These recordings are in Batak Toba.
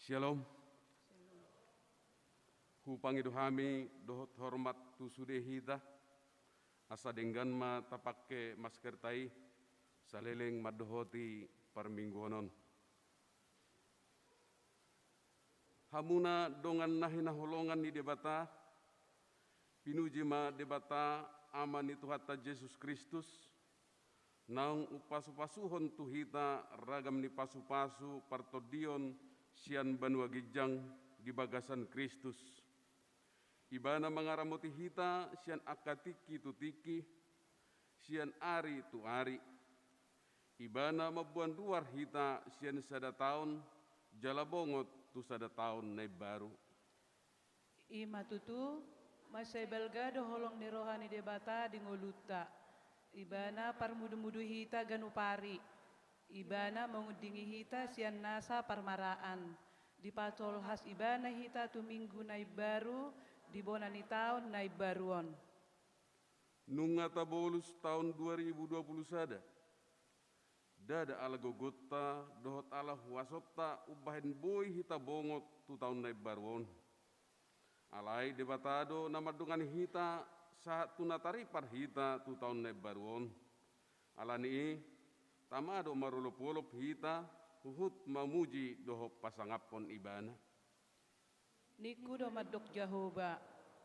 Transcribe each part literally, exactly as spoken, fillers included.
Syalom. Hupangido hami dohot hormat tu sude hita, asa denggan ma tapangke maskerta i, saleleng mandohoti parmingguon on. Hamuna dongan na hinaholongan ni Debata, pinuji ma Debata, Ama ni Tuhanta Jesus Kristus, naung umpasupasuhon tu hita ragam ni pasupasu partondion sian banua ginjang di bagasan Kristus. Ibana mangaramoti hita sian angka tingki tu tingki, sian ari tu ari. Ibana mamboan ruar hita sian sada taon jala bongot tu sada taon na imbaru. I ma tutu, mansai balga do holong ni roha ni Debata di ngolunta. Ibana parmudumudu hita ganup ari. Ibana mangundingi hita sian nasa parmaraan, dipatolhas Ibana hita tu minggu na imbaru di bona ni taon na imbaru on. Nunga tabolus taon dua ribu dua puluh sada. Ndada ala gogonta dohot ala huasonta umbahen boi hita bongot tu taon na imbaru on. Alai Debata do na mandongani hita sahat tu na taripar hita tu taon na imbaru on. Ala ni i, tama do marolopolop hita huhut mamuji dohot pasangaphon Ibana. Ningku do mandok Jahowa,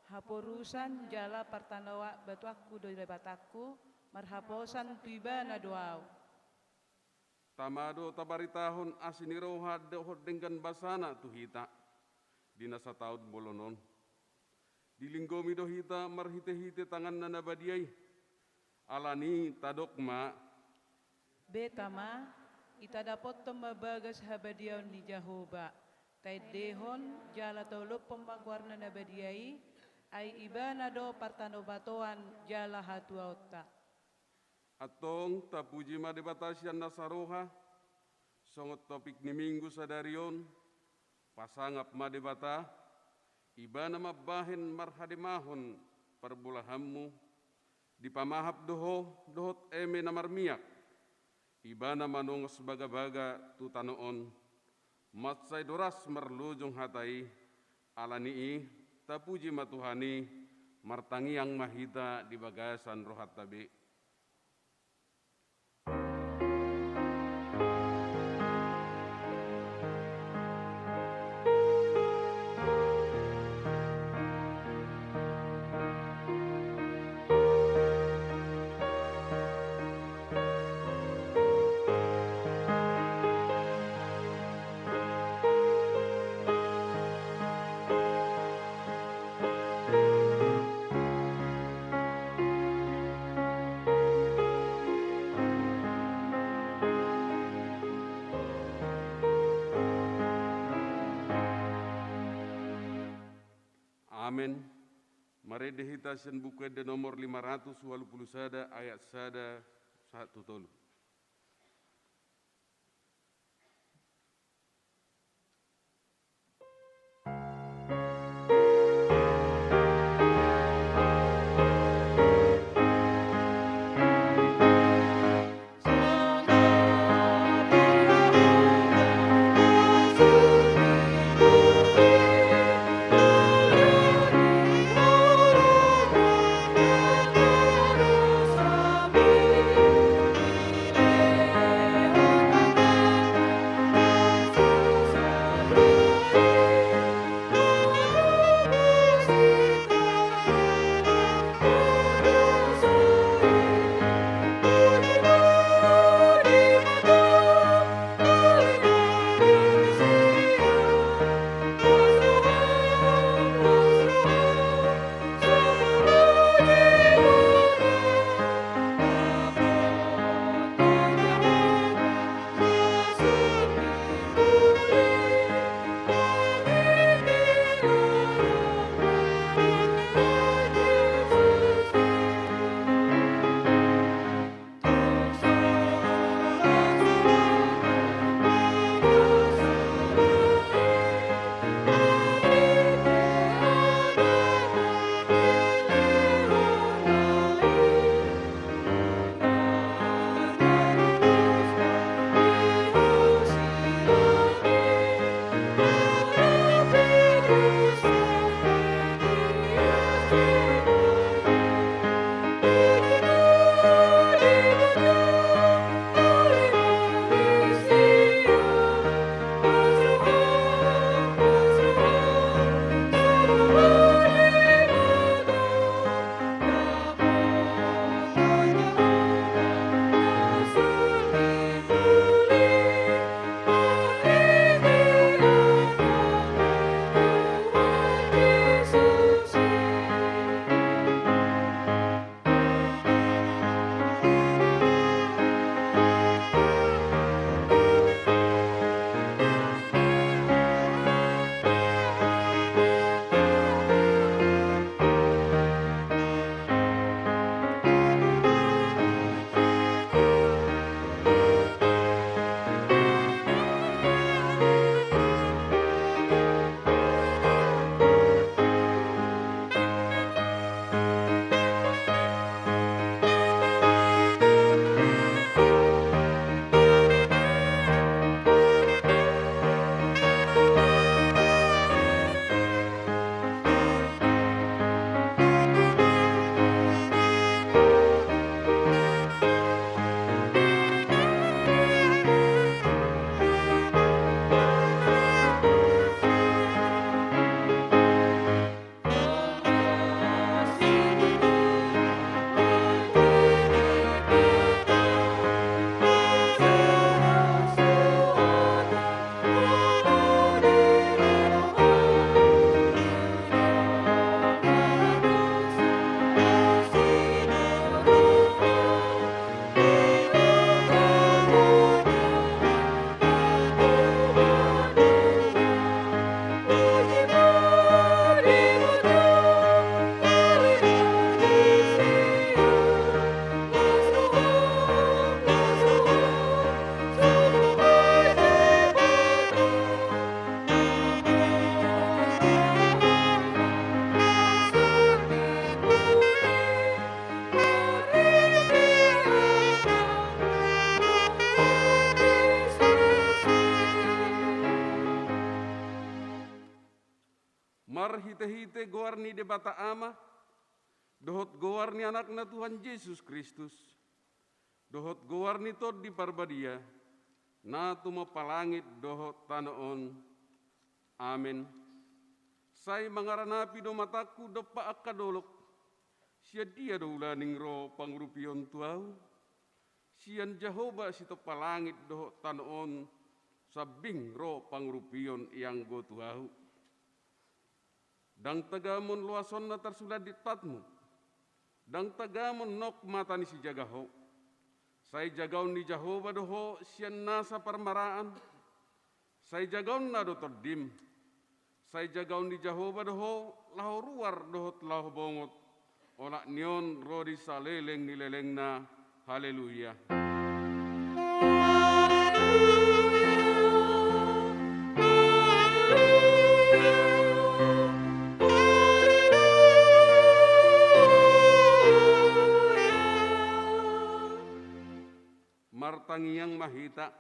haporusan jala partanobatuanku do Debatangku, marhaposan tu Ibana do ahu. Tama do tabaritahon asi ni roha dohot denggan basana tu hita di na sataon bolon on. Dilinggomi do hita marhitehite tanganna na badia i. Ala ni i tadok ma: Be Tama, ita dapothon ma bagas habadiaon ni Jahowa, taendehon jala taolophon ma goarna na badia i, ai Ibana do partanobatuan jala hatuaonta. Antong tapuji ma Debata sian nasa roha, songon topik ni minggu sadari on: Pasangap ma Debata. Ibana mambahen marhademahon parbolahanmu, dipamahap do ho dohot eme na marmiak. Ibana manongos bagabaga tu tano on, mansai doras marlojong hata i. Ala ni i, tapuji ma Tuhan i, martangiang ma hita di bagasan rohanta be. Amen. Marende hita sian Buku Ende nomor lima ratus walu pulu sada, ayat sada sahat tu tolu. marhitehite goar ni Debata Ama, dohot goar ni Anakna Tuhan Jesus Kristus, dohot goar ni Tondi Parbadia, na tumompa langit dohot tano on. Amen. Sai mangaranapi do matangku dompak angka dolok, sian dia do ulaning ro pangurupion tu ahu? Sian Jahowa sitompa langit dohot tano on, sambing ro pangurupion i anggo tu ahu. Ndang tagamon loasonna tarsulandit patmu, ndang tagamon nok mata ni sijaga ho. Sai jagaon ni Jahowa do ho sian nasa parmaraan, sai jagaonna do tondim. Sai jagaon ni Jahowa do ho laho ruar dohot laho bongot, olat ni on ro di saleleng ni lelengna. Haleluya. Martangiang ma hita.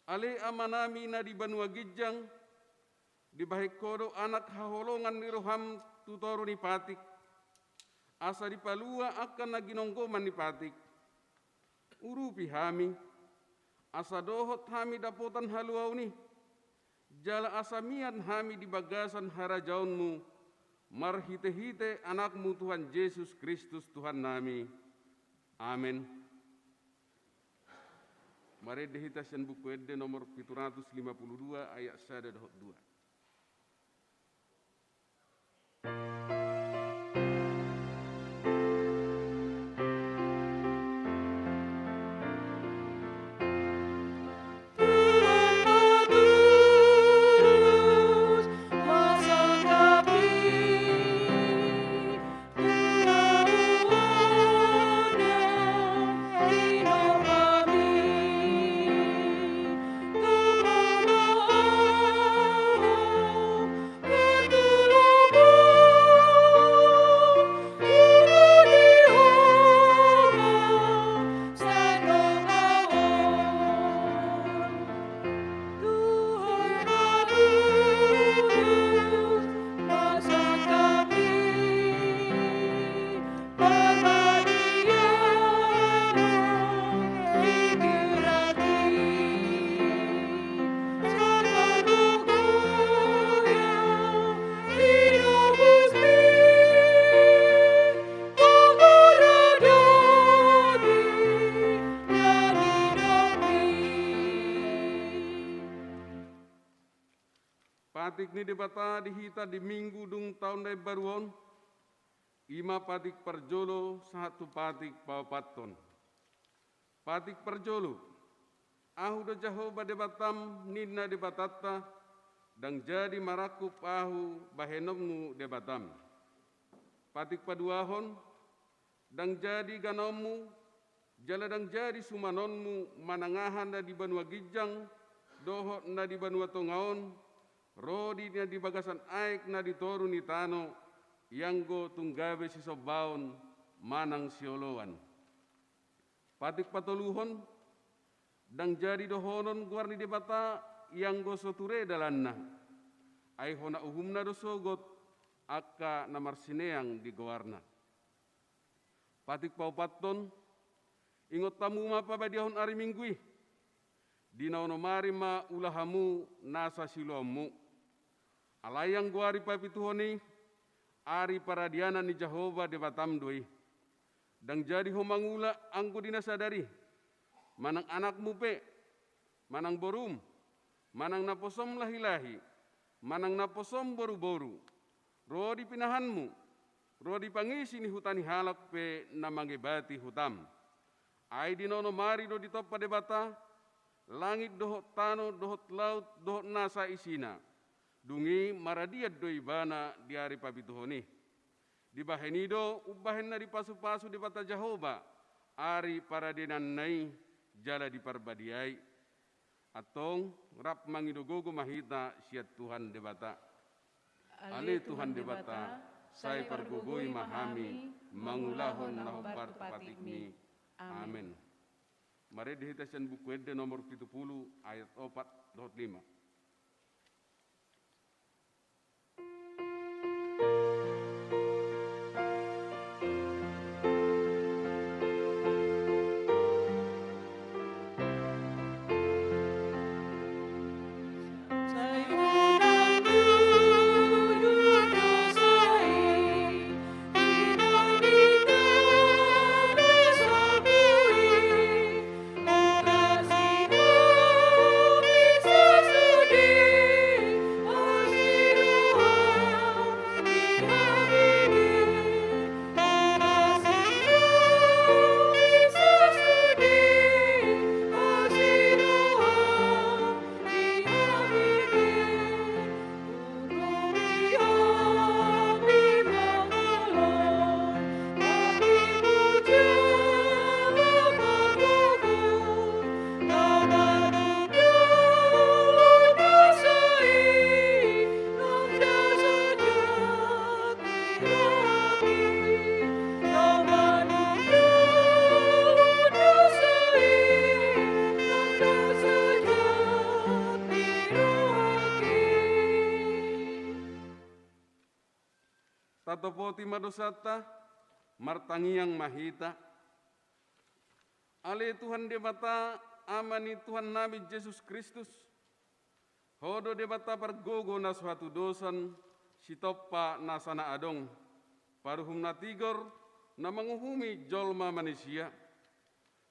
Ale Amanami na di banua ginjang, dibahen Ho do anak haholongan ni roham tu toru ni patik, asa dipalua angka na ginonggoman ni patik. Urupi hami, asa dohot hami dapotan haluaon i, jala asa mian hami di bagasan harajaonmu, marhitehite Anakmu Tuhan Jesus Kristus Tuhannami. Amen. Marende hita sian Buku Ende nomor pitu ratus lima puluh dua, ayat sada dohot dua. Patik ni Debata di hita di Minggu dung taon na imbaru on, i ma patik parjolo sahat tu patik paopathon. Patik parjolo. Ahu do Jahowa Debatam, ninna Debatanta, ndang jadi marangkup ahu bahenonmu Debatam. Patik paduahon. Ndang jadi ganaonmu, jala ndang jadi sumanonmu manang aha na di banua ginjang dohot na di banua tonga on, ro di na di bagasan aek na di toru ni tano, ianggo tung gabe sisombaon manang sioloan. Patik patoluhon. Ndang jadi dohonon goar ni Debata ianggo so ture dalanna, ai hona uhumna do sogot angka na marsineang di goarna. Patik paopathon. Ingot hamu ma pabadiahon ari Minggu i. Di na onom ari ma ula hamu nasa siulaonmu. Alai anggo ari papituhon i, ari paradianan ni Jahowa Debatam do i. Ndang jadi ho mangula anggo di na sadari, manang anakmu pe, manang borum, manang naposom lahilahi, manang naposom boruboru, ro di pinahanmu, ro di pangisi ni huta ni halak pe na mangebati hutam. Ai di na onom ari do ditompa Debata langit dohot tano dohot laut dohot nasa isina. Dung i maradian do ibana di ari papituhon i. Dibahen i do umbahen na dipasupasu Debata Jahowa ari paradiananna i jala diparbadiai. Antong rap mangido gogo ma hita sian Tuhan Debata. Ale Tuhan Debata, sai pargogoi ma hami mangulahon na hombar tu patikmi. Amen. Marende hita sian Buku Ende nomor pitu pulu ayat opat dohot lima. Poti ma dosanta, martangiang ma hita. Ale Tuhan Debata, Ama ni Tuhannami Jesus Kristus, Ho do Debata pargogo na so hatudosan, sitompa na sana adong, paruhum na tigor, na manguhumi jolma manisia.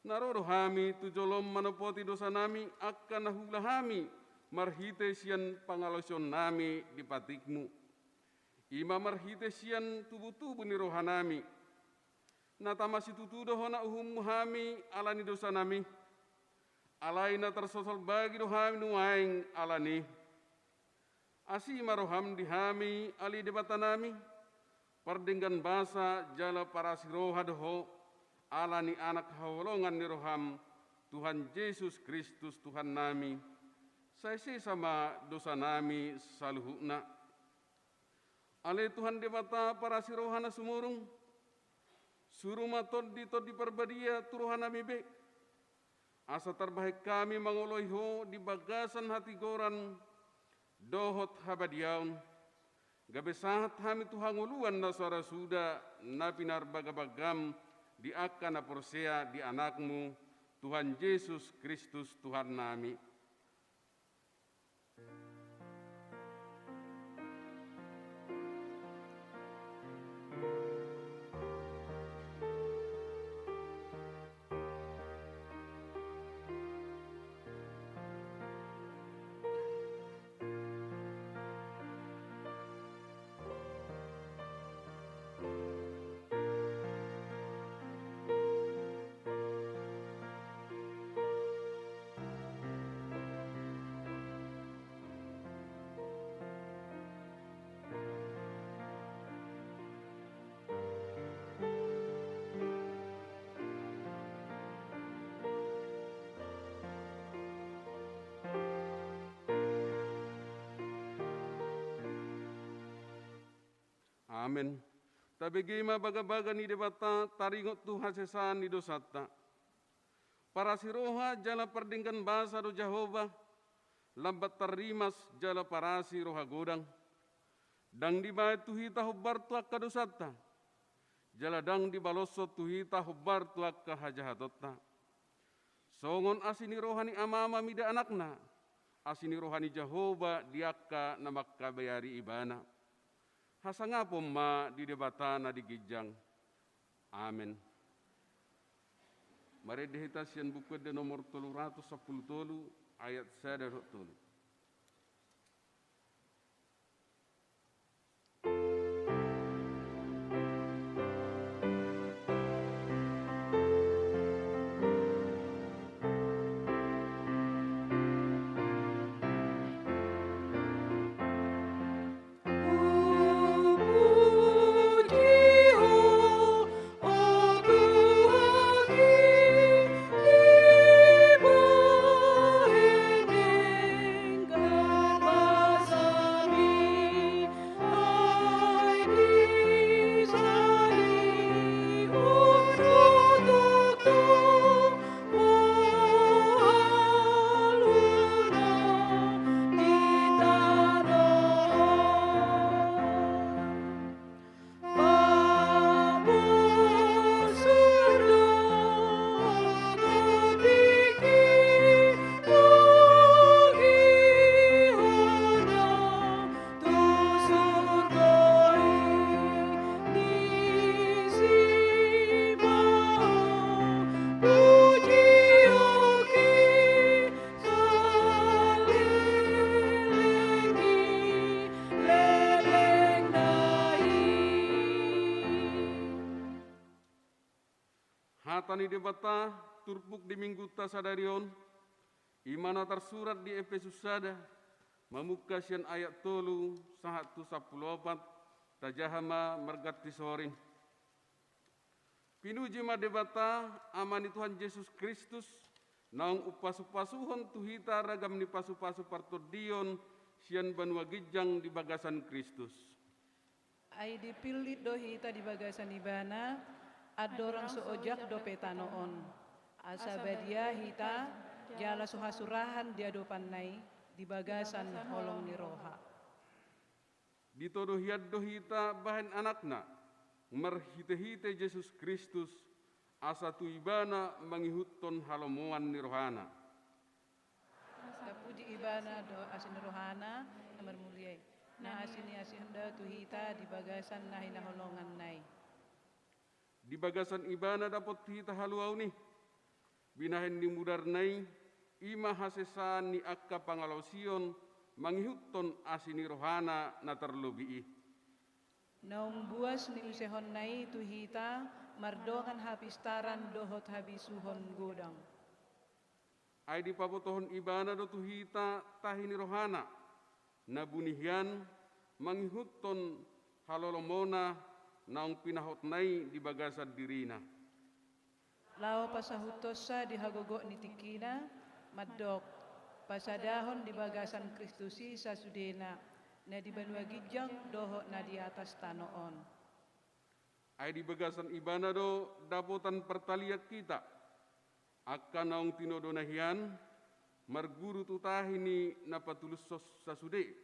Na ro do hami tu jolom manopoti dosanami angka na huula hami marhite sian pangalaosionnami di patikmu. I ma marhite sian tubutubu ni rohanami. Na tama situtu do hona uhummu hami ala ni dosanami. Alai na tarsosolbagi do hami nuaeng ala ni. Asi ma roham di hami ale Debatanami, pardenggan basa jala parasi roha do ho, ala ni Anak haholongan ni roham, Tuhan Jesus Kristus Tuhannami. Sai sesa ma dosanami saluhutna. Ale Tuhan Debata parasi roha na sumurung, suru ma Tondi, Tondi Parbadia tu rohanami be, asa tarbahen hami mangoloi ho di bagasan hatigoran dohot habadiaon, gabe sahat hami tu hangoluan na so ra suda na pinarbagabagam di angka na porsea di Anakmu, Tuhan Jesus Kristus Tuhannami. Amen. Tabege ma bagabaga ni Debata taringot tu hasesaan ni dosanta. Parasi roha jala pardenggan basa do Jahowa, lambat tarrimas jala parasi roha godang. Ndang dibaen tu hita hombar tu angka dosanta, jala ndang dibaloshon tu hita hombar tu angka hajahatonta. Songon asi ni roha ni ama ma mida anakna, asi ni roha ni Jahowa di angka na mangkabiari ibana. Hasangapon ma di Debata na di ginjang. Amen. Marende hita sian Buku Ende nomor tolu ratus sampulu tolu, ayat sada dohot tolu. Hata ni Debata, turpuk di Minggunta sadari on, i ma na tarsurat di Epesus sada, mamungka sian ayat tolu sahat tu sampulu opat, tajaha ma marganti soring. Pinuji ma Debata, Ama ni Tuhan Jesus Kristus, naung umpasupasuhon tu hita ragam ni pasupasu partondion sian banua ginjang di bagasan Kristus. Ai dipillit do hita di bagasan Ibana, andorang so ojak dope tano on. Asa badia hita, jala so hasurahan di adopanna i, di bagasan holong ni roha. Ditodo hian do hita bahen anakna, marhite-hite Jesus Kristus, asa tu Ibana mangihuthon halomoan ni rohana. Tapuji Ibana dohot asi ni rohana na marmulia i, na asi ni asi on do tu hita di bagasan na hinaholonganna i. Di bagasan Ibana dapot hita haluaon i, binahen ni mudarna i, i ma hasesaan ni angka pangalaosion mangihuthon asi ni rohana na tarlobi i. Naung buas niusehonna i tu hita mardongan hapistaran dohot habisuhon godang. Ai dipabotohon Ibana do tu hita tahi ni rohana, na buni hian mangihuthon halolomona naung pinahotna i di bagasan dirina. Laho pasahuthonsa di hagogoon ni tingkina, mandok, pasadahon di bagasan Kristus i sasudena, na di banua ginjang dohot na di atas tano on. Ai di bagasan Ibana do dapotan partalian hita, angka naung tinodona hian, marguru tu tahi ni na patulushon sasude,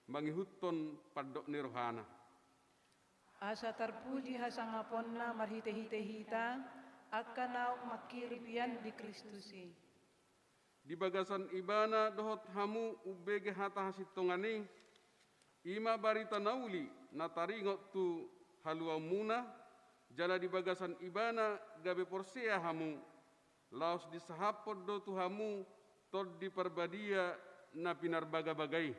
mangihuthon pandok ni rohana. Asa tarpuji hasangaponna marhite-hite hita, angka naung manghirim hian di Kristus i. Di bagasan Ibana dohot hamu umbege hata hasintongan i, i ma barita na uli na taringot tu haluaonmuna, jala di bagasan Ibana gabe porsea hamu, laos disahaphon do tu hamu Tondi Parbadia na pinarbagabaga i.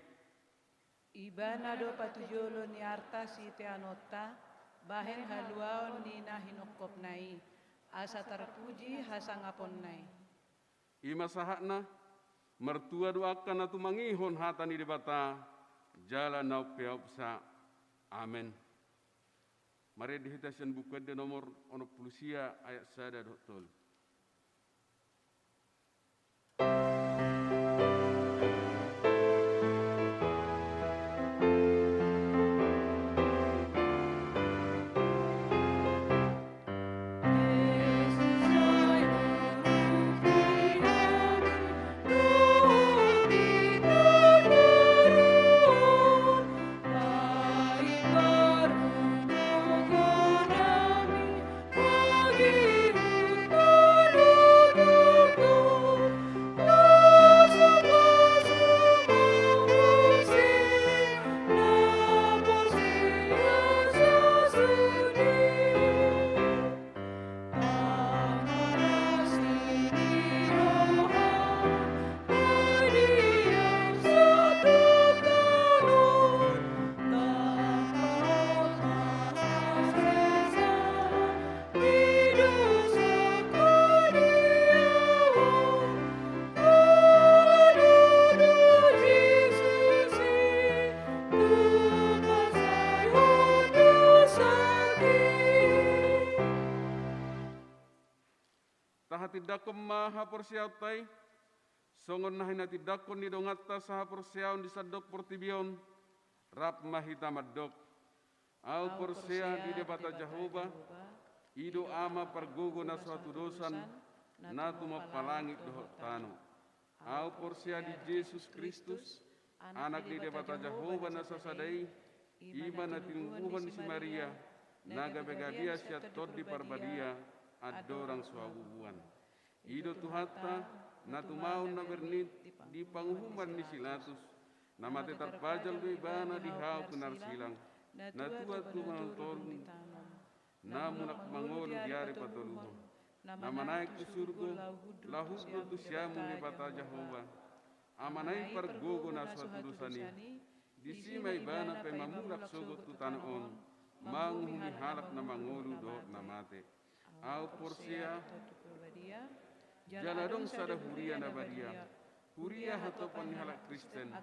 Ibana do patujolo ni arta siteanonta, bahen haluaon ni na hinongkopna i, asa tarpuji hasangaponna i. I ma sahatna, martua do angka na tumangihon hata ni Debata, jala na umpeopsa. Amen. Marende hita sian Buku Ende nomor onom pulu sia ayat sada dohot tolu. Tahatindangkon ma haporseaonta i, songon na hinatindangkon ni donganta sahaporseaon di sandok portibi on, rap ma hita mandok. Ahu porsea di Debata Jahowa, i do Ama pargogo na so hatudosan, na tumompa langit dohot tano. Ahu porsea di Jesus Kristus, Anak ni Debata Jahowa na sasada i, i ma na tinumbuhon ni si Maria, na gabe gadis sian Tondi Parbadia, andorang so habubuhan. I do Tuhanta, na tumaon na bernit di panguhuman ni si Pilatus, na mate tarpajal do ibana di hau pinarsilang, na tua tu banua toru, na mulak mangolu di ari patoluhon, na manaek tu surgo, laho hundul tu siamun ni Debata Jahowa, Amana i pargogo na so hatudosan i, disi ma ibana pe mamulak sogot tu tano on, manguhumi halak na mangolu dohot na mate. Ahu porsea, jala adong sada huria na badia, huria hatopan ni halak Kristen,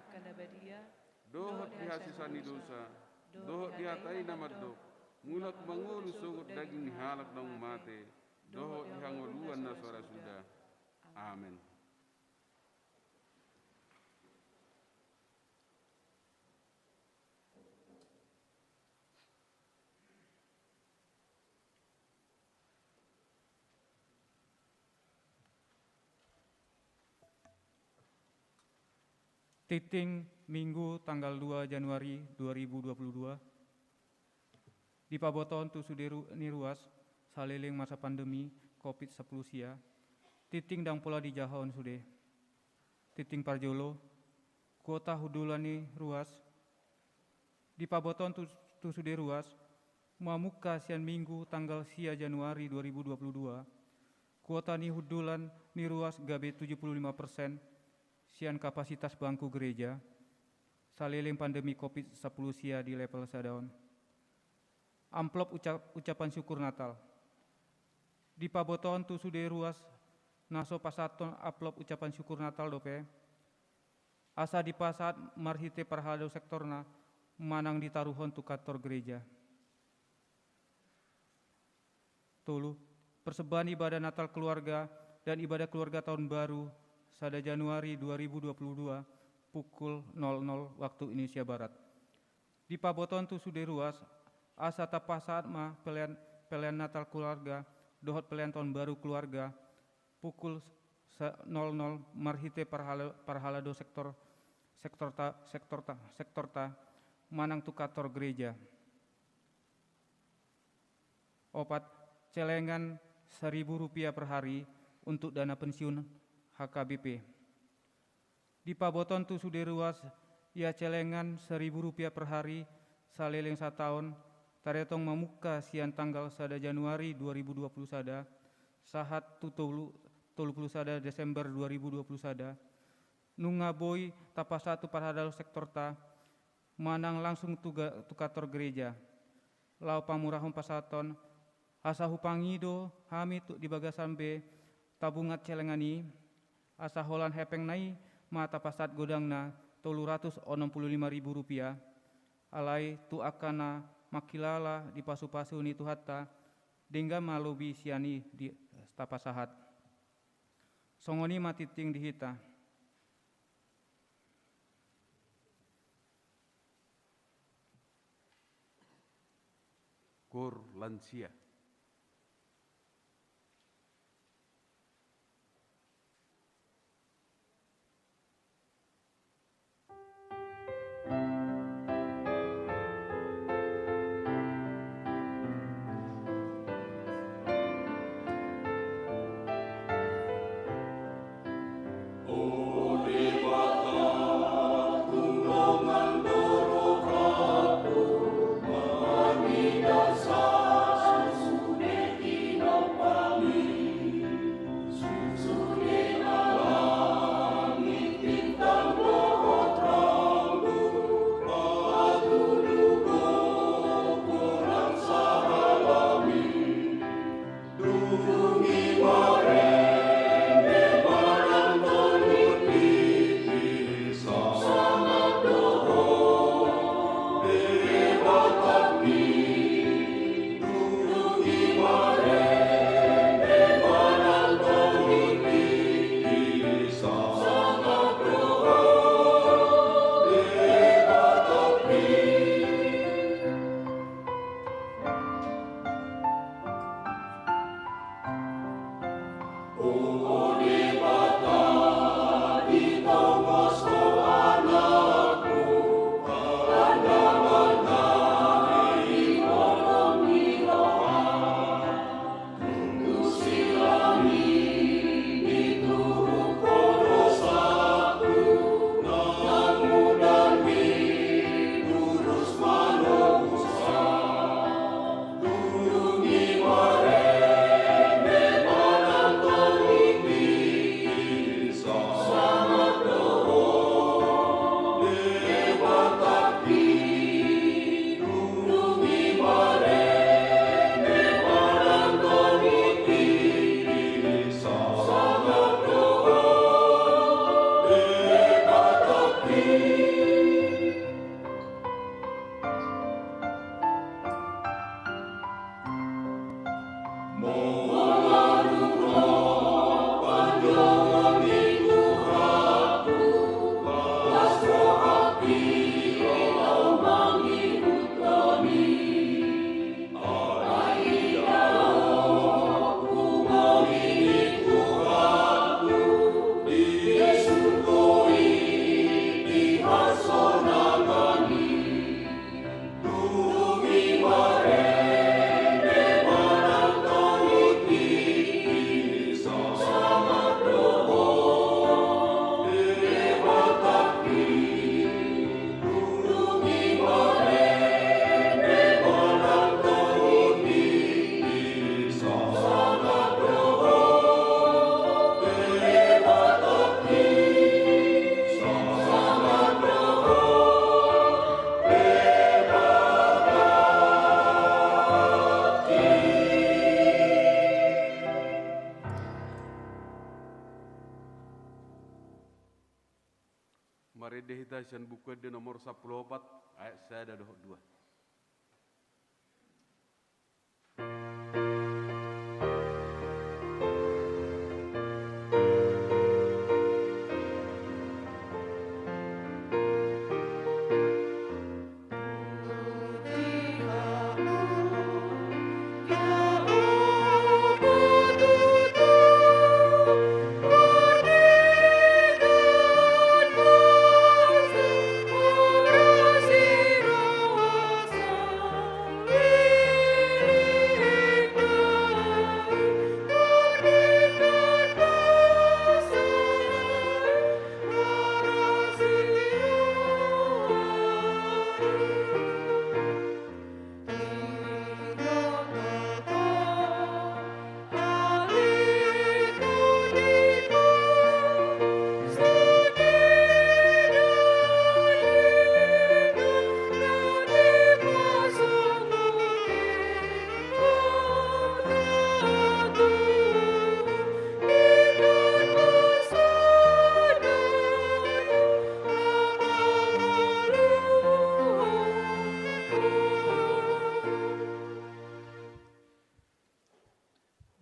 dohot di hasesaan ni dosa, dohot di hata i na mandok, mulak mangolu sogot daging ni halak naung mate, dohot di hangoluan na so ra suda. Amen. Tingting, Minggu, tanggal dua Januari dua ribu dua puluh dua. Dipabotohon tu sude ru-, ni ruas, saleleng masa pandemi covid sampulu sia, tingting ndang pola dijahahon sude. Tingting parjolo, kuota hundulan ni ruas, dipabotohon tu, tu sude ruas, mamungka sian Minggu tanggal sia Januari dua ribu dua puluh dua, kuota ni hundulan ni ruas gabe tujuh puluh lima persen sian kapasitas bangku gereja, saleleng pandemi covid sampulu sia di level sada on. Amplop uca-, ucapan syukur Natal. Dipabotohon tu sude ruas na so pasahathon amplop ucapan syukur Natal dope, asa dipasahat marhite parhalado sektorna manang ditaruhon tu kantor gereja. Tolu, persembahan ibadah Natal keluarga dan ibadah keluarga tahun baru sada Januari dua ribu dua puluh dua pukul nol nol waktu Indonesia Barat. Dipabotohon tu sude ruas, asa tapasahat ma pelean, pelean Natal keluarga dohot pelean tahun baru keluarga pukul sa-, nol nol marhite parhala-, parhalado sektor, sektorta, sektorta, sektorta manang tu kantor gereja. Opat, celengan seribu rupiah per hari untuk dana pensiun H K B P. Dipabotohon tu sude ruas ia celengan seribu rupiah per hari saleleng sataon, taretong mamungka sian tanggal sada Januari dua ribu dua puluh sada sahat tu tolu, tolu puluh sada Desember dua ribu dua puluh sada, nunga boi tapasahat tu parhalado sektorta manang langsung tu ga-, tu kantor gereja. Laho pamurahon pasahaton, asa hupangido hami tu di bagasan be tabungan celengan i, asa holan hepengna i ma tapasahat godangna tolu ratus onom puluh lima ribu rupiah, alai tu angka na mangkilala di pasupasu ni Tuhanta, denggan ma lobi sian i di tapasahat. Songon i ma tingting di hita. Kor lansia. Ende hita sian Buku Ende nomor sampulu opat, ayat sada dohot dua.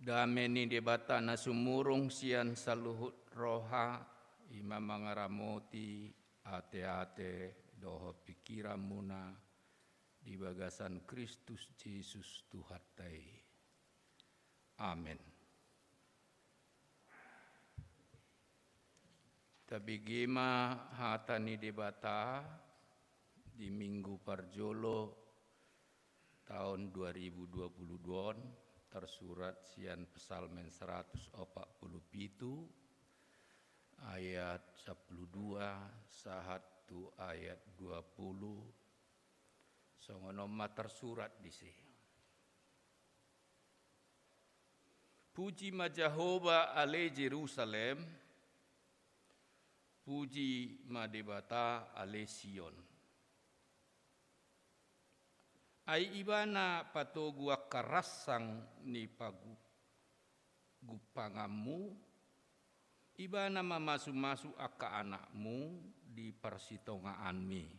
Dame ni Debata na sumurung sian saluhut roha, i ma mangaramoti ateate dohot pingkiranmuna di bagasan Kristus Jesus Tuhanta i. Amen. Tabege ma hata ni Debata di minggu parjolo taon dua ribu dua puluh dua on, tarsurat sian Psalmen saratus opat puluh pitu, ayat sampulu dua sahat tu ayat dua puluh, songon on ma tarsurat disi. Puji ma Jahowa ale Jerusalem, puji ma Debata ale Sion. Ai Ibana patogu angka ransang ni pagu-, gumpanganmu, Ibana mamasumasu angka anakmu di parsitongaanmi.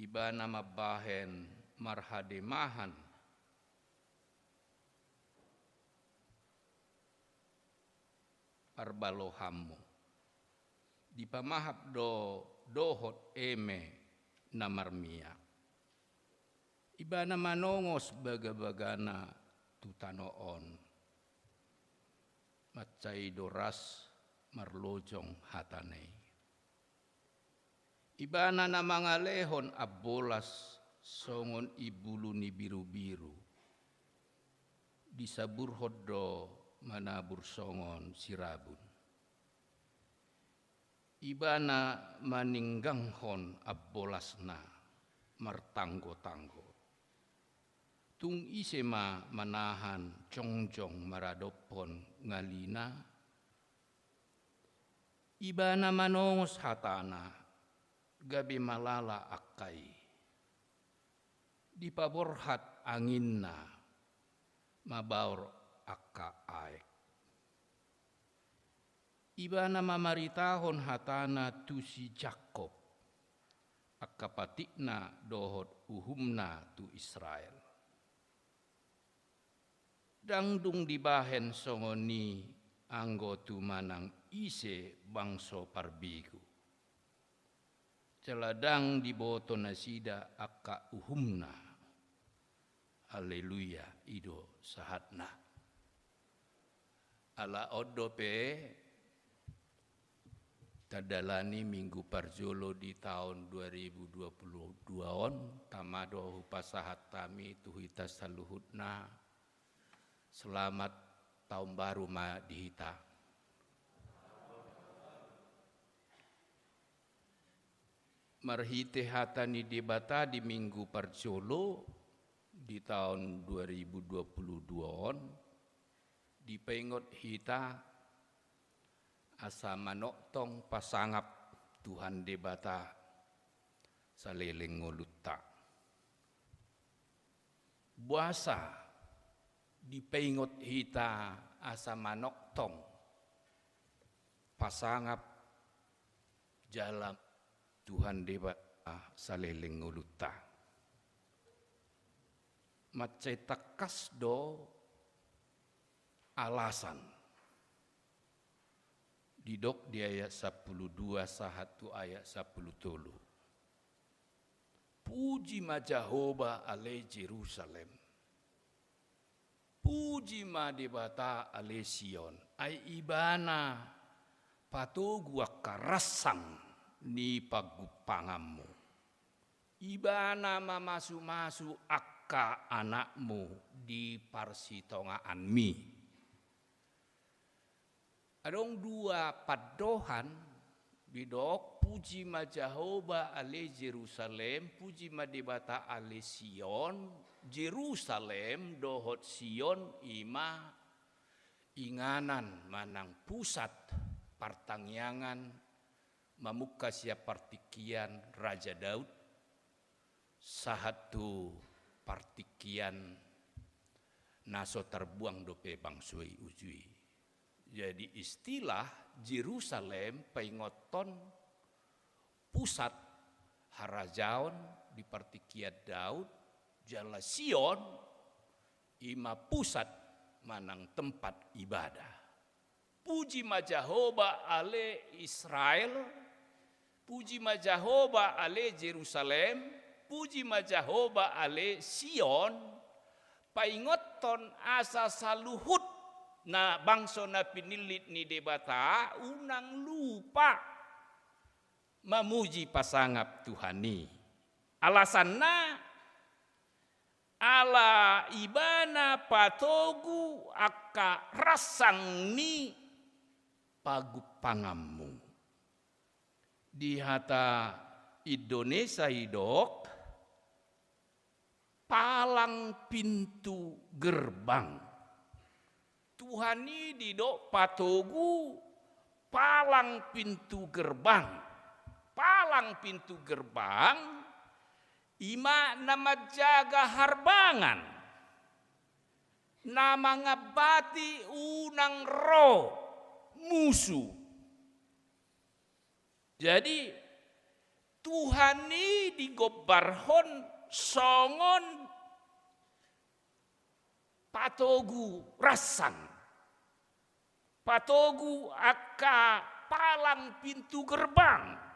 Ibana mambahen marhademahan parbalohanmu. Dipamahap do dohot eme na marmiak. Ibana manongos bagabagana tu tano on. Mansai do ras marlojong hatana i. Ibana na mangalehon ambolas songon imbulu ni birubiru. Disaburhon do manabur songon sirabun. Ibana maninggangkon ambolasna martanggotanggot. Tung ise ma manahan jongjong maradophon ngalina? Ibana manongos hatana, gabe malala angka i. Dipaborhat anginna, mabaor angka aek. Ibana mamaritahon hatana tu si Jakkob, angka patikna dohot uhumna tu Israel. Ndang dung dibahen songon i anggo tu manang ise bangso parbegu. Jala ndang diboto nasida angka uhumna. Haleluya, i do sahatna. Ala on dope tadalani minggu parjolo di taon dua ribu dua puluh dua on, tama do hupasahat hami tu hita saluhutna, selamat taon baru ma di hita. Marhite hata ni Debata di minggu parjolo di taon dua ribu dua puluh dua on, dipaingot hita asa manongtong pasangap Tuhan Debata saleleng ngolunta. Boasa dipaingot hita asa manongtong pasangap Jala Tuhan Debata saleleng ngolunta. Mansai tangkas do alasan. Didok di ayat sampulu dua sahat tu ayat sampulu tolu. Puji ma Jahowa ale Jerusalem. Puji ma Debata ale Sion. Ai Ibana patogu angka ransang ni pangumpanganmu. Ibana mamasumasu angka anakmu di parsitongaanmi. Adong dua pandohan didok, puji ma Jahowa ale Jerusalem, puji ma Debata ale Sion. Jerusalem dohot Sion i ma inganan manang pusat partangiangan mamungka sian partingkian Raja Daud sahat tu partingkian na so tarbuang dope bangso i uju i. Jadi istilah Jerusalem paingothon pusat harajaon di partingkian Daud, jala Sion i ma pusat manang tempat ibadah. Puji ma Jahowa ale Israel, puji ma Jahowa ale Jerusalem, puji ma Jahowa ale Sion, paingothon asa saluhut na bangso na pinillit ni Debata unang lupa mamuji pasangap Tuhan i. Alasanna, ala Ibana patogu angka ransang ni pangumpanganmu. Di hata Indonesia didok, palang pintu gerbang. Tuhan i didok patogu palang pintu gerbang. Palang pintu gerbang i ma na manjaga harbangan, na mangambati unang ro musu. Jadi, Tuhan i digombarhon songon patogu ransang, patogu angka palang pintu gerbang.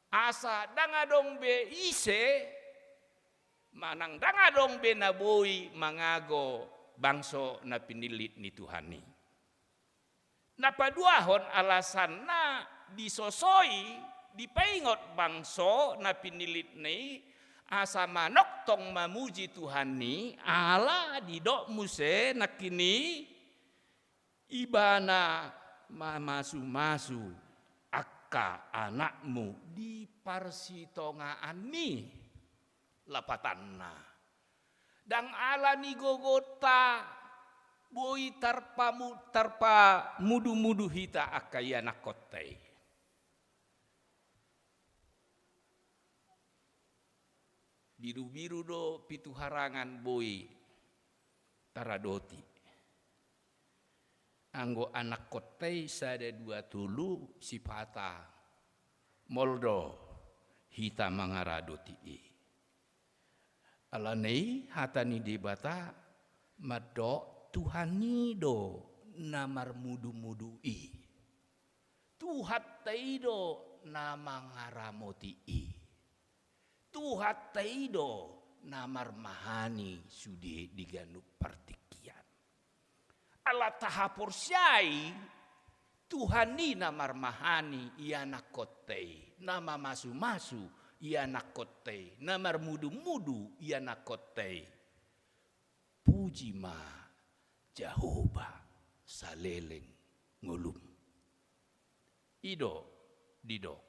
Asa ndang adong be ise, manang ndang adong be na boi mangago bangso na pinillit ni Tuhan i. Na paduahon alasanna disosoi, dipaingot bangso na pinillitna i, asa manongtong mamuji Tuhan i, ala didok muse nangkin i, Ibana mamasumasu angka anakmu di parsitongaanmi. Lapatanna. Ndang ala ni gogonta boi tarpamu-, tarpamudumudu hita angka ianakkonta i. Birubiru do pitu harangan boi taradoti. Anggo anakkonta i sada dua tolu sipata, molo do hita mangaradoti i. Alani i hata ni Debata mandok Tuhan i do na marmudumudu i. Tuhanta i do na mangaramoti i. Tuhanta i do na marmahani sude di ganup partingkian. Ala tahaporseai Tuhan i na marmahani ianakkonta i, na mamasumasu ianakkonta i, na marmudumudu ianakkonta i. Puji ma Jahowa saleleng ngolum. I do didok.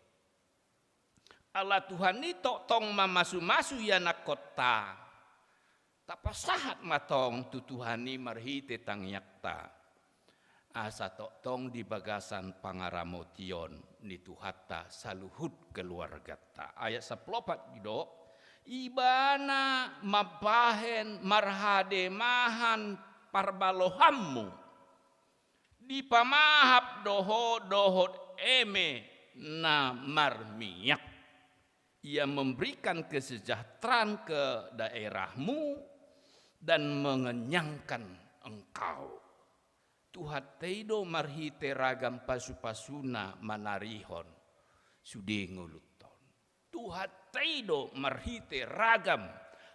Ala Tuhan i tongtong mamasumasu ianakkonta. Tapasahat ma tong tu Tuhan i marhite tangiangta. Asa tongtong di bagasan pangaramotion ni Tuhanta saluhut keluarganta. Ayat sampulu opat didok, Ibana mambahen marhademahan parbalohanmu. Dipamahap do ho dohot eme na marmiak. Ia memberikan kesejahteraan ke daerahmu dan mengenyangkan engkau. Tuhanta i do marhite ragam pasu-pasuna manarihon sude ngolunta on. Tuhanta i do marhite ragam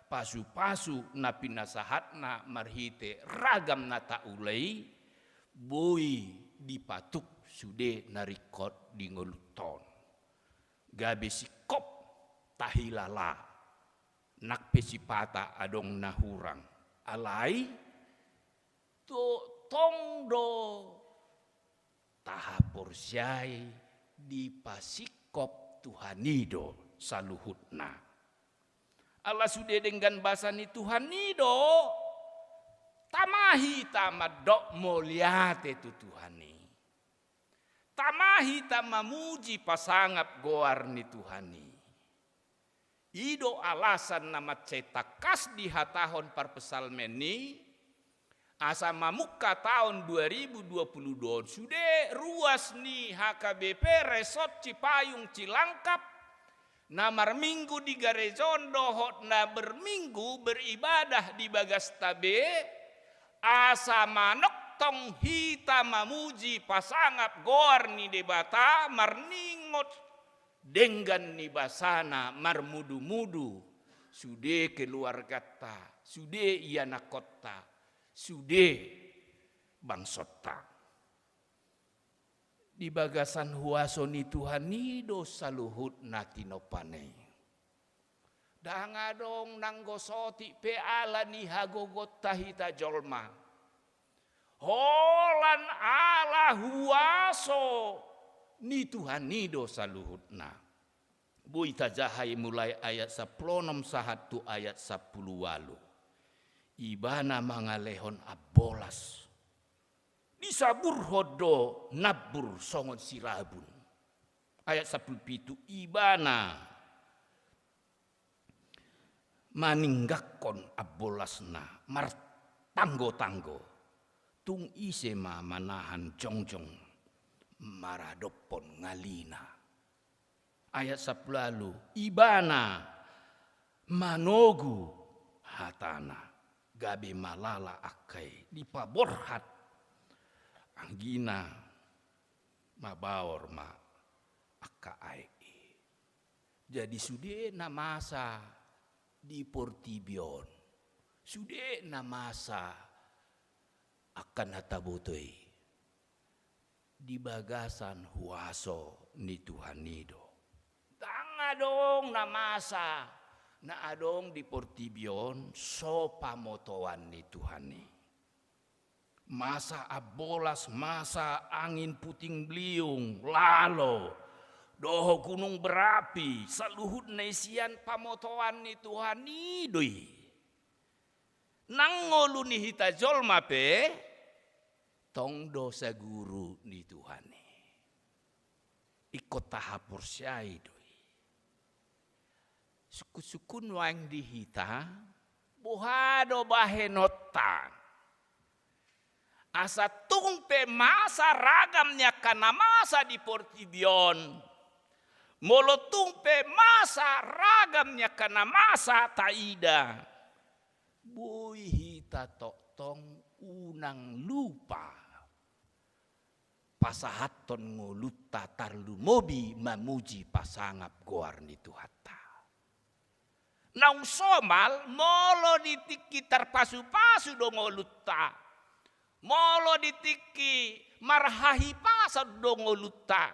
pasu-pasu na pinasahatna marhite ragam na taula i, boi dipatuk sude na ringkot di ngolunta on. Gabe singkop tahilala, nang pe sipata adong na hurang. Alai tong do tahaporseai dipasingkop Tuhan i do saluhutna. Ala sude denggan basa ni Tuhan i do tama hita mandok mauliate tu Tuhan i. Tama hita mamuji pasangap goar ni Tuhan i. I do alasan na mansai tangkas dihatahon parpsalmen i, asa mamungka taon dua ribu dua puluh dua on sude ruas ni H K B P Resort Cipayung Cilangkap, na marminggu di gareja on dohot na berminggu beribadah di bagasta be, asa manongtong hita mamuji pasangap goar ni Debata, marningot denggan ni basana, marmudu-mudu sude keluarganta, sude ianakhonta, sude bangsonta. Di bagasan huaso ni Tuhan i do saluhutna tinompa na i. Ndang adong nanggo sotik pe ala ni hagogoonta hita jolma. Holan ala huaso ni Tuhan i do saluhutna. Boi tajaha i mulai ayat sampulu onom sahat tu ayat sampulu ualu. Ibana mangalehon ambolas. Disaburhon do nambur songon sirabun. Ayat sampulu pitu, Ibana maninggangkon ambolasna martanggo-tanggo. Tung ise ma manahan jongjong maradophon ngalina. Ayat sampulu ualu, Ibana manogu hatana, gabe malala angka i, dipaborhat anggina mabaor ma angka aek i. Jadi sude na masa di portibi on, sude na masa angka na taboto i, di bagasan huaso ni Tuhan i do. Ndang adong na masa na adong di portibi on so pamotoan ni Tuhan i. Masa ambolas, masa angin puting beliung, lalo, dohot gunung berapi, saluhutna i sian pamotoan ni Tuhan i do i. Nang ngolu ni hita jolma pe tong do saguru ni Tuhan i. Ingkon tahaporseai do i. Sungkun-sungkun nuaeng di hita, boha do bahenonta? Asa tung pe masa ragam ni angka na masa di portibi on, molo tung pe masa ragam ni angka na masa taida, boi hita tongtong unang lupa pasahathon ngolunta, tarlumobi mamuji pasangap goar ni Tuhanta. Naung somal, molo di tingki tarpasupasu do ngolunta, molo di tingki marhahipason do ngolunta,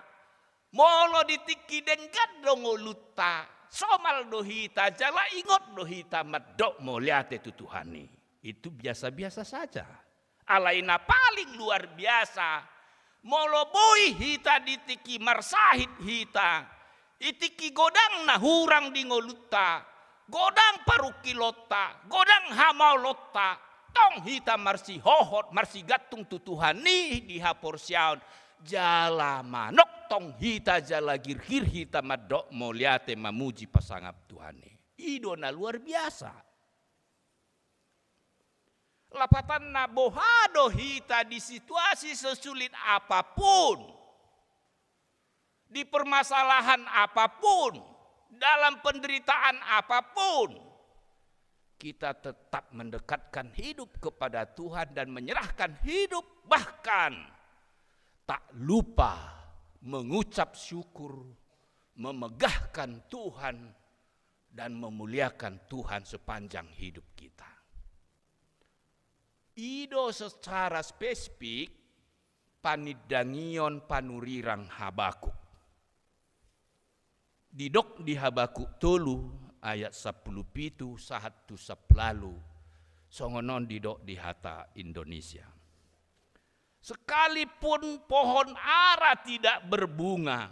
molo di tingki denggan do ngolunta, somal do hita jala ingot do hita mandok mauliate tu Tuhan i. Itu biasa-biasa saja. Alai na paling luar biasa, molo boi hita di tingki marsahit hita, di tingki godang na hurang di ngolunta, godang parungkilonta, godang hamaolonta, tong hita marsihohot, marsigantung tu Tuhan i di haporseaon, jala manongtong hita, jala girgir hita mandok mauliate mamuji pasangap Tuhan i. I do na luar biasa. Lapatanna, boha do hita di situasi sesulit apapun, Di permasalahan apapun, dalam penderitaan apapun, kita tetap mendekatkan hidup kepada Tuhan dan menyerahkan hidup, bahkan tak lupa mengucap syukur, memegahkan Tuhan, dan memuliakan Tuhan sepanjang hidup kita. I do secara spesifik panindangion panurirang Habakuk. Didok di Habakuk tolu ayat sampulu pitu sahat tu sampulu ualu, songon on didok di hata Indonesia. Sekalipun pohon ara tidak berbunga,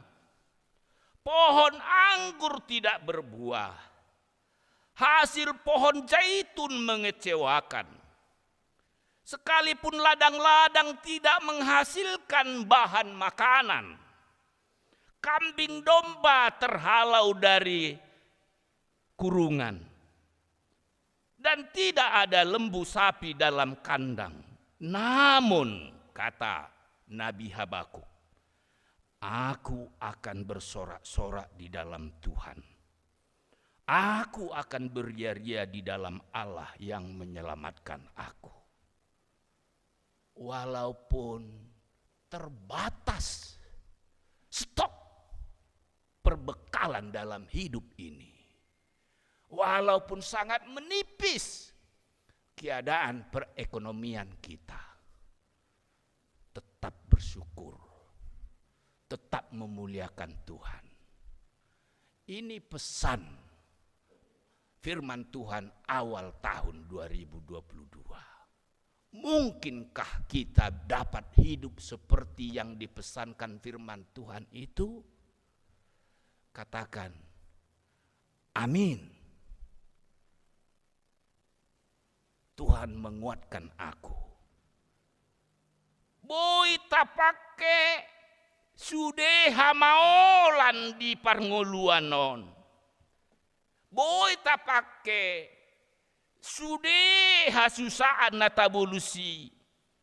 pohon anggur tidak berbuah, hasil pohon zaitun mengecewakan, sekalipun ladang-ladang tidak menghasilkan bahan makanan, kambing domba terhalau dari kurungan, dan tidak ada lembu sapi dalam kandang. Namun, kata Nabi Habakuk, "Aku akan bersorak-sorak di dalam Tuhan. Aku akan beria-ria di dalam Allah yang menyelamatkan aku." Walaupun terbatas stok perbekalan dalam hidup ini, walaupun sangat menipis keadaan perekonomian kita, tetap bersyukur, tetap memuliakan Tuhan. Ini pesan firman Tuhan awal tahun dua ribu dua puluh dua. Mungkinkah kita dapat hidup seperti yang dipesankan firman Tuhan itu? Katakan, "Amin. Tuhan menguatkan aku." Boi tapangke sude hamaolan di parngoluan on. Boi tapangke sude hasusaan na tabolus i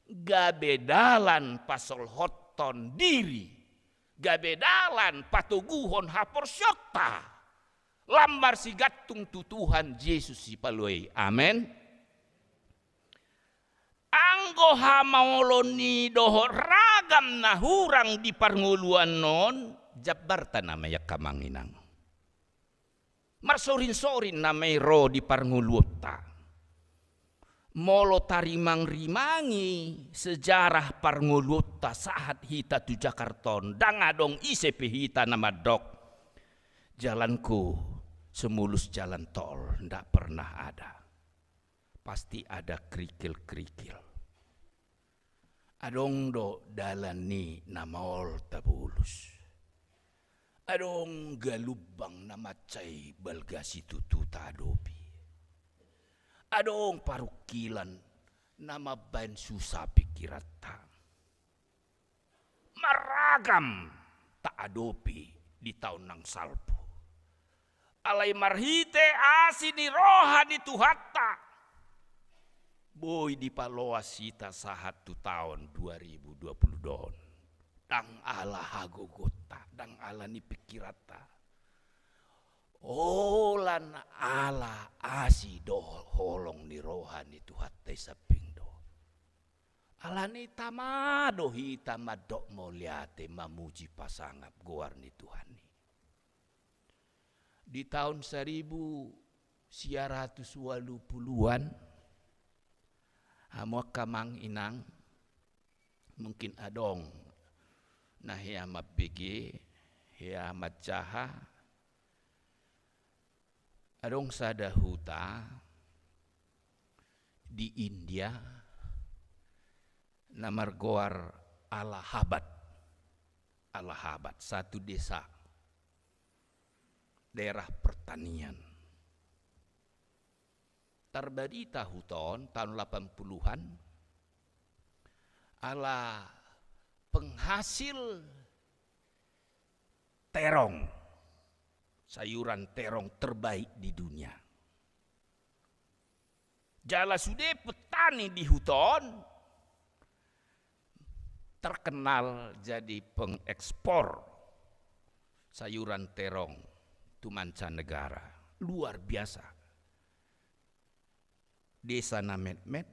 gabe dalan pasolhothon diri, gabe dalan patoguhon haporseaonta, lam marsigantung tu Tuhan Jesus Sipalua i. Amen. Anggo hamaolon i dohot ragam na hurang di parngoluan on, jambarta nama i, angka amang inang. Marsorin-sorin nama i ro di parngoluonta. Molo tarimang-rimangi sejarah parngoluonta sahat hita tu Jakarta on, ndang adong ise pe hita na mandok, "Jalanku semulus jalan tol," ndak pernah ada. Pasti ada kerikil-kerikil. Adong do dalan ni na maol tabolus. Adong galumbang na mansai balga situtu taadopi. Adong parungkilon na mambaen susa pingkiranta. Marragam taadopi di taon na salpu. Alai marhite asi ni roha ni Tuhanta, boi dipaloas hita sahat tu taon dua ribu dua puluh dua on. Ndang ala hagogoonta, ndang ala ni pingkiranta. Holan ala asi dohot holong ni roha ni Tuhanta i samping do. Alani i tama do hita mandok mauliate, mamuji, pasangap goar ni Tuhan i. Di taon saribu sia ratus ualu puluan, hamu angka amang inang, mungkin adong na hea mambege, hea manjaha, adong sada huta di India na margoar Allahabad. Allahabad, satu desa, daerah pertanian. Tarbarita huta on taon lapan puluhan ala penghasil terong, sayuran terong terbaik di dunia. Jala sude petani di huta on terkenal jadi pengekspor sayuran terong tu mancanegara. Luar biasa. Desa na metmet,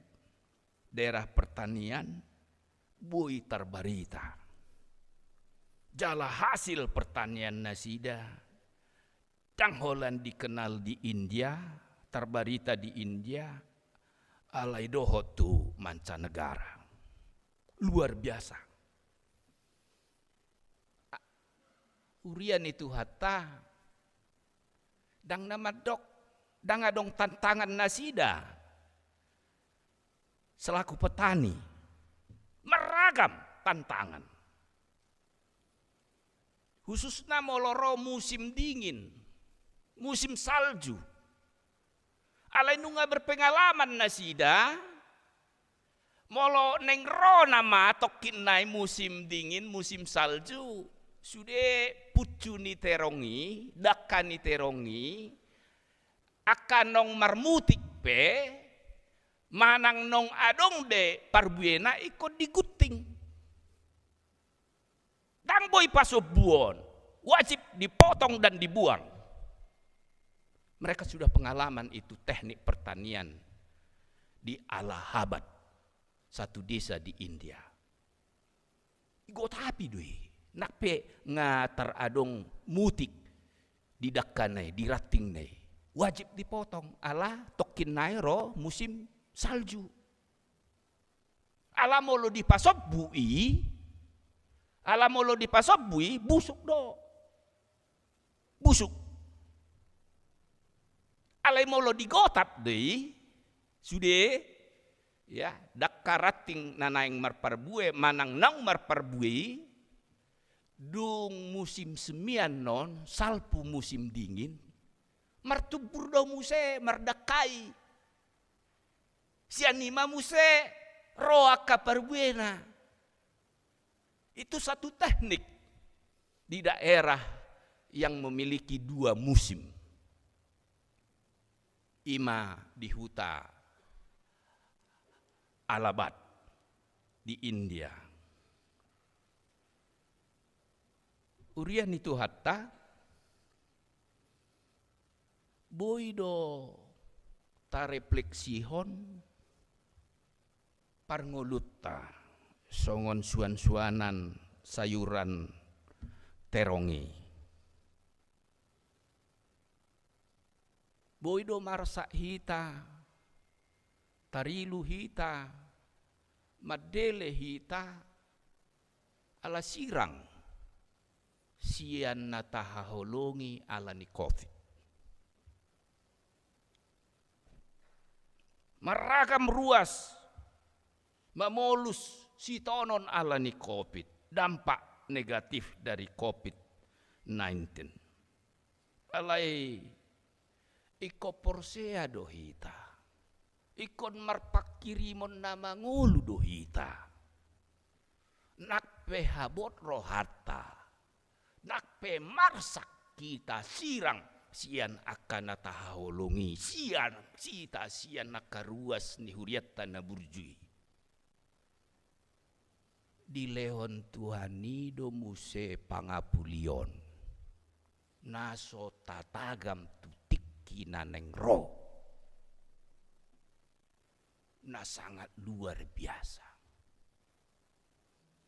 daerah pertanian, boi tarbarita. Jala hasil pertanian nasida, ndang holan dikenal di India, tarbarita di India, alai dohot tu mancanegara. Luar biasa. A-, huria ni Tuhanta, ndang na mandok, ndang adong tantangan nasida selaku petani. Marragam tantangan. Khususna molo ro musim dingin, musim salju. Alai nunga berpengalaman nasida, molo naeng ro nama tongkin nai musim dingin, musim salju, sude puncu ni terong i, dangka ni terong i, angka naung marmutik pe, manang naung adong be parbuena, ingkon digunting. Ndang boi pasombuon, wajib dipotong dan dibuang. Mereka sudah pengalaman itu teknik pertanian di Allahabad, satu desa di India. Digotapi do i, nang pe nga tar adong mutik di dangkana i, di rantingna i. Wajib dipotong, ala tongkin nai ro musim salju. Ala molo dipasombu i, ala molo dipasombu i, busuk do. Busuk. Alai molo digotap do i, sude, ya, dangka ranting na naeng marparbue, manang naung marparbue i, dung musim semi annon, salpu musim dingin, martumbur do muse, mardangka i. Sian i ma muse ro angka parbuena. Itu satu teknik di daerah yang memiliki dua musim. I ma di huta Allahabad di India. Huria ni Tuhanta, boi do tarefleksihon parngoluonta songon suansuanan sayuran terong i. Boi do marsak hita, tarilu hita, mandele hita, ala sirang sian na tahaholongi ala ni covid. Marragam ruas mamolus sitonon ala ni covid, dampak negatif dari covid nineteen. Alai ingkon porsea do hita, ingkon marpanghirimon na mangolu do hita. Nang pe habot rohanta, nang pe marsak hita sirang sian angka na tahaholongi, sian hita, sian angka ruas ni hurianta na burju i. Dilehon Tuhan i do muse pangapulion na so tatagam tu tingki na naeng ro, na sangat luar biasa.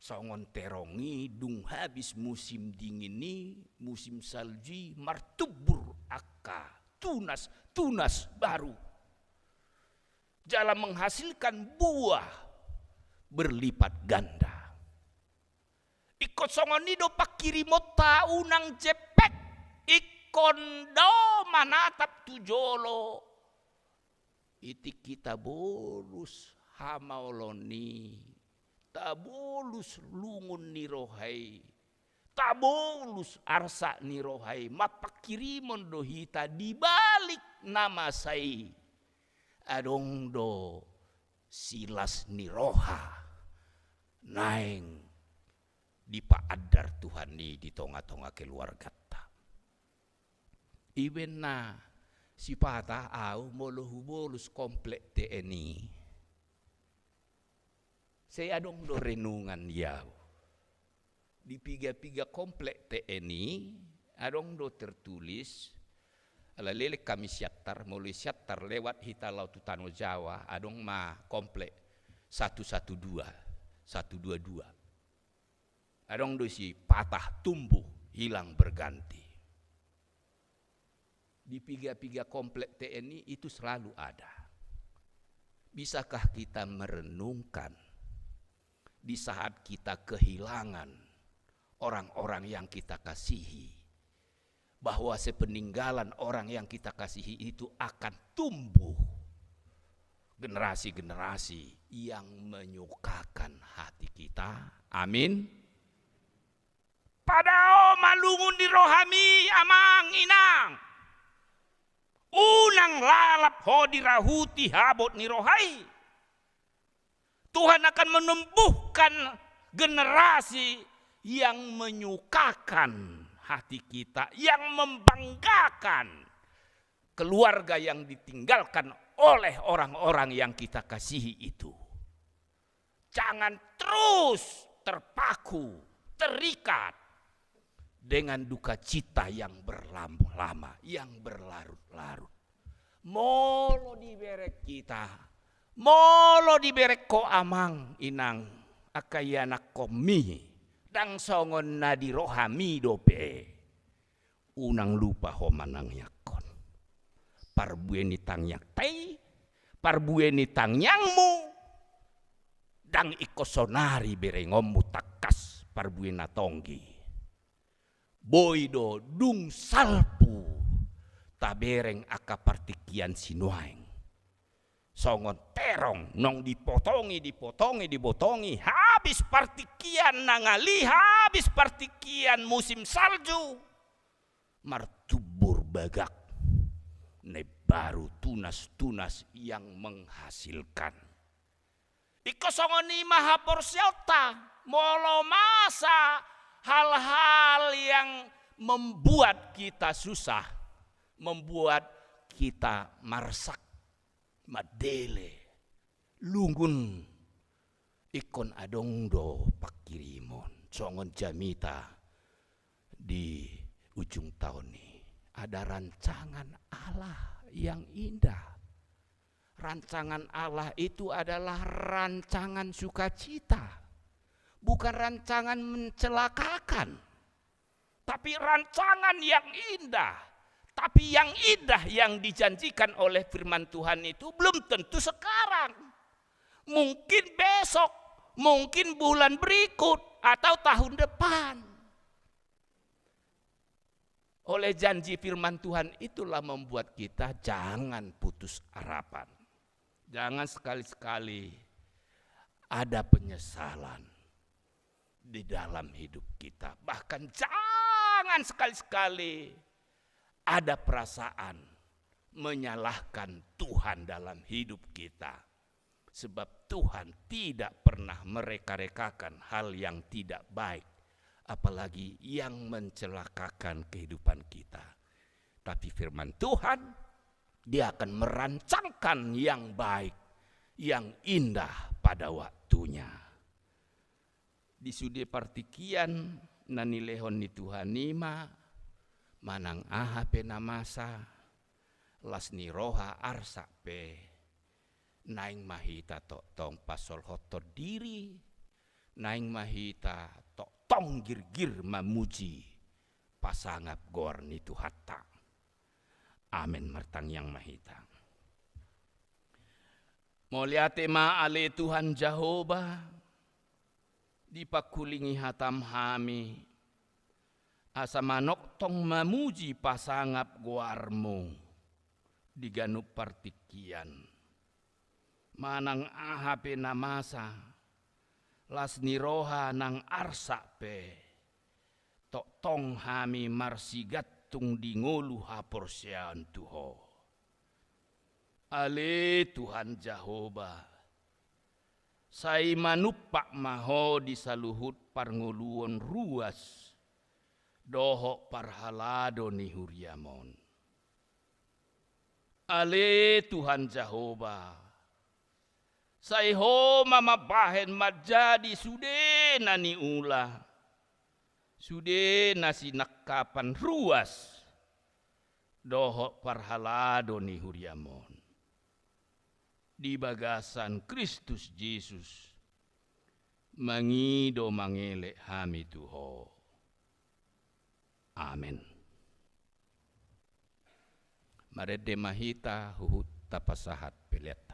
Songon terong i, dung habis musim dingin i, musim salju i, martumbur angka tunas, tunas baru. Jala menghasilkan buah berlipat ganda. Ingkon songon i do panghirimonta, unang jempek, ingkon do manatap tu jolo. I tingki tabolus hamaolon i, tabolus lungun ni roha i, tabolus arsak ni roha i, marpanghirimon do hita di balik na masa i. Adong do silas ni roha naeng dipaandar Tuhan i di tongatonga keluarganta. Ibaen na sipata au molo hubolus komplek T N I, sai adong do renungan di au. Di pigapiga komplek T N I, Adong do tertulis, ala leleng hami Siantar, molo i Siantar lewat hita laho tu Tano Jawa, adong ma komplek satu satu dua, satu dua dua. Adong do isi patah tumbuh hilang berganti. Di piga-piga komplek T N I itu selalu ada. Bisakah kita merenungkan di saat kita kehilangan orang-orang yang kita kasihi, bahwa sepeninggalan orang yang kita kasihi itu akan tumbuh generasi-generasi yang menyukakan hati kita? Amin. Padao ma lungun ni rohami, amang inang. Unang lalap ho dirauti habot ni roha i. Tuhan akan menumbuhkan generasi yang menyukakan hati kita, yang membanggakan keluarga yang ditinggalkan oleh orang-orang yang kita kasihi itu. Jangan terus terpaku, terikat dengan duka cita yang berlama-lama, yang berlarut-larut. Molo dibereng hita, molo dibereng ho amang inang, angka ianakhonmi, ndang songon na di rohami dope. Unang lupa ho manangianghon. Parbue ni tangiangta i, parbue ni tangiangmu, ndang ingkon sonari berengonmu tangkas parbue na tonggi. Boi do dung salpu tabereng angka partingkian sinuaeng. Songon terong, nang dipotongi, dipotongi, dipotongi, habis partingkian na ngali, habis partingkian musim salju, martumbur bagak na imbaru, tunas-tunas yang menghasilkan. Ingkon songon i ma haporseaonta, molo masa hal-hal yang membuat kita susah, membuat kita marsak, mandele, lungun, ingkon adong do pangkirimon, songon jamita di ujung taon i. Ada rancangan Allah yang indah. Rancangan Allah itu adalah rancangan sukacita, bukan rancangan mencelakakan. Tapi rancangan yang indah. Tapi yang indah yang dijanjikan oleh firman Tuhan itu belum tentu sekarang. Mungkin besok, mungkin bulan berikut, atau tahun depan. Oleh janji firman Tuhan itulah membuat kita jangan putus harapan. Jangan sekali-sekali ada penyesalan di dalam hidup kita. Bahkan jangan sekali-sekali ada perasaan menyalahkan Tuhan dalam hidup kita. Sebab Tuhan tidak pernah mereka-rekakan hal yang tidak baik, apalagi yang mencelakakan kehidupan kita. Tapi firman Tuhan, Dia akan merancangkan yang baik, yang indah pada waktunya. Di sude partingkian na nilehon ni Tuhan i ma, manang aha pe na masa, las ni roha arsak pe, naeng ma hita tongtong pasolhothon diri, naeng ma hita tongtong girgir mamuji pasangap goar ni Tuhanta. Amen. Martangiang ma hita. Mauliate ma ale Tuhan Jahowa, dipangkulingi hatam hami, asa manongtong mamuji pasangap goarmu di ganup partingkian. Manang aha pe na masa, las ni roha nang arsak pe, tongtong hami marsigantung di ngolu haporseaon tu Ho. Ale Tuhan Jahowa, sai manumpak ma Ho di saluhut parngoluon ruas dohot parhalado ni huriam on. Ale Tuhan Jahowa, sai Ho ma mambahen manjadi sude na niula, sude na sinangkapan ruas dohot parhalado ni huriam on, di bagasan Kristus Jesus, mangido mangelek hami tu Ho. Amen. Marende ma hita huhut tapasahat peleanta.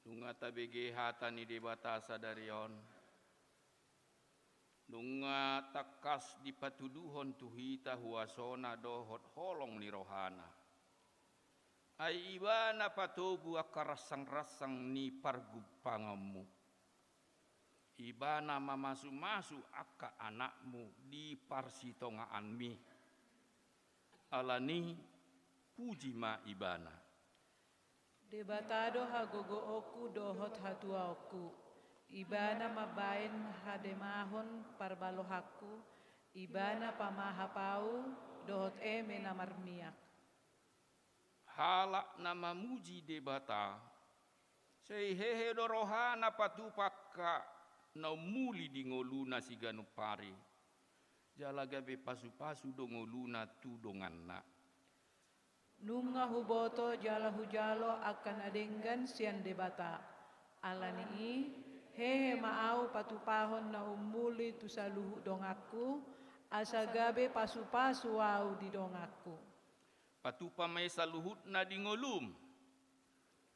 Nunga tabege hata ni Debata sadari on. Nunga tangkas dipatuduhon tu hita huasona dohot holong ni rohana. Ai Ibana patogu angka ransang-ransang ni pargumpangonmu. Ibana mamasu-masu angka anakmu di parsitongaanmi. Alani, puji ma Ibana. Debata do hagogoonku dohot hatuaonku. Ibana mambahen hademahon parbalohanku. Ibana pamahap ahu dohot eme na marmiak. Halak na mamuji Debata, sai hehe do rohana patupa angka na ummuli di ngoluna siganup ari, jala gabe pasu-pasu do ngoluna tu donganna. Nunga huboto jala hujalo angka na denggan sian Debata. Alani i, hehe ma ahu patupahon na ummuli tu saluhut donganku, asa gabe pasu-pasu ahu di donganku. Patupa ma i saluhutna di ngolum.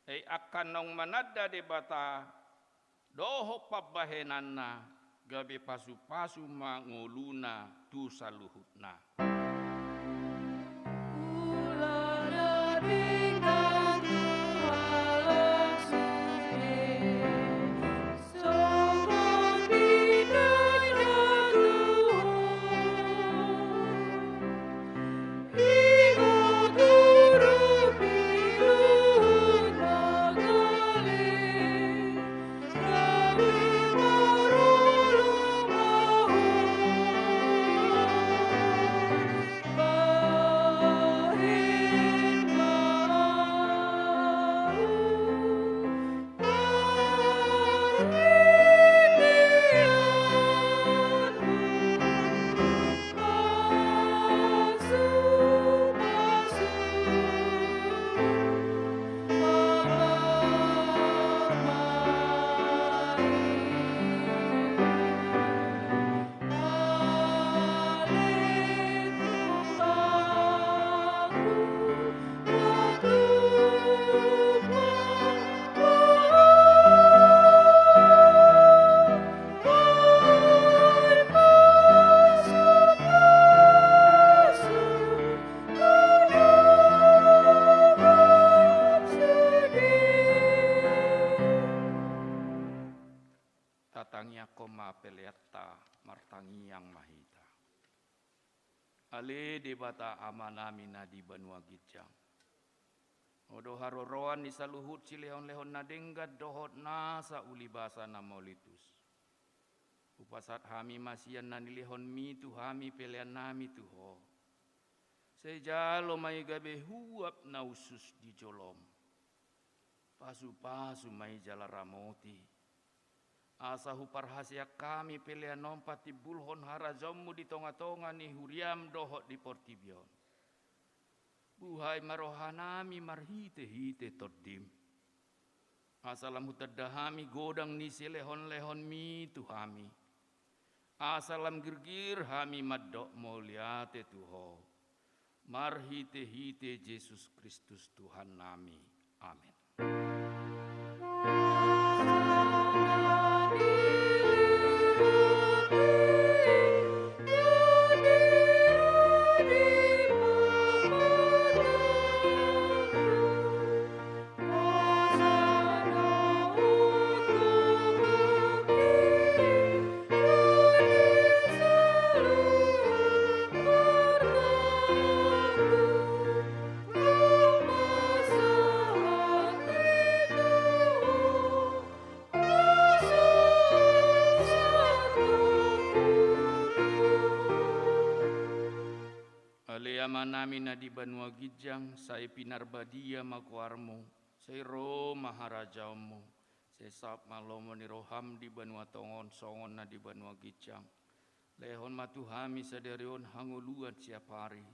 Ai angka naung mananda Debata dohot pambahenanna, gabe pasu-pasu ma ngoluna tu saluhutna. Tatangiangkon ma peleanta, martangiang ma hita. Ale Debata Amanami na di banua ginjang. Ho do haroroan ni saluhut silehon-lehon na denggan dohot nasa ulibasa na mauliutus. Hupasahat hami ma sian na nilehonmi tu hami peleannami tu Ho. Sai jalo ma i gabe huap na hushus di jolom. Pasu-pasu ma i jala ramoti. Asa huparhaseang hami pelean on patimbulhon harajaonmu di tonga-tonga ni huriam dohot di portibi on. Buhai ma rohanami marhite-hite Tondim. Asa lam hutanda hami godang ni silehon-lehonmi tu hami. Asa lam girgir hami mandok mauliate tu Ho. Marhite-hite Jesus Kristus Tuhannami. Amen. Ale Amanami na di banua ginjang, sai pinarbadia ma goarmu, sai ro ma harajaonmu, sai saut ma lomo ni roham di banua tonga on songon na di banua ginjang. Lehon ma tu hami sadari on hangoluan siapari.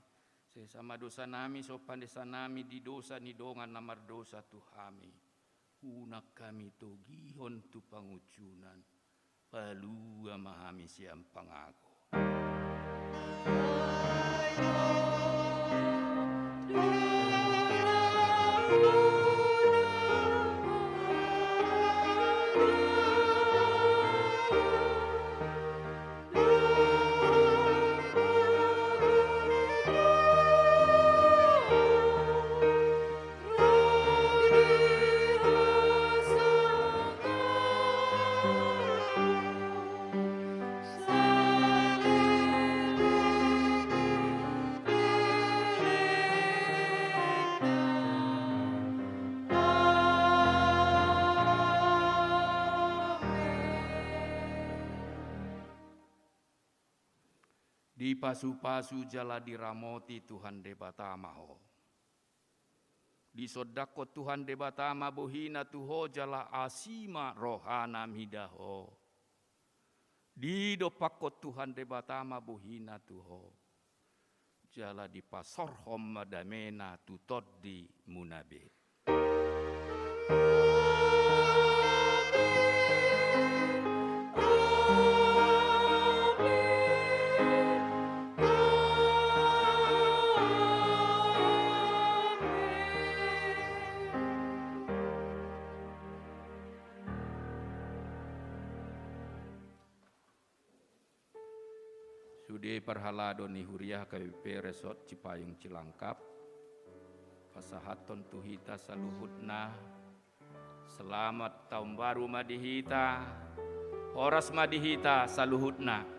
Sesa ma dosanami songon panesanami di dosa ni dongan na mardosa tu hami. Unang hami togihon tu pangunjunan. Palua ma hami sian pangago. Dipasupasu jala diramoti Tuhan Debata ma ho. Disondangkon Tuhan Debata ma bohina tu ho jala asi ma rohana mida ho. Didompakkon Tuhan Debata ma bohina tu ho. Jala dipasorhon ma damena tu tondimuna be. Sude parhalado ni huria H K B P Resort Cipayung Cilangkap, pasahathon tu hita saluhutna, selamat tahun baru ma di hita, horas ma di hita saluhutna.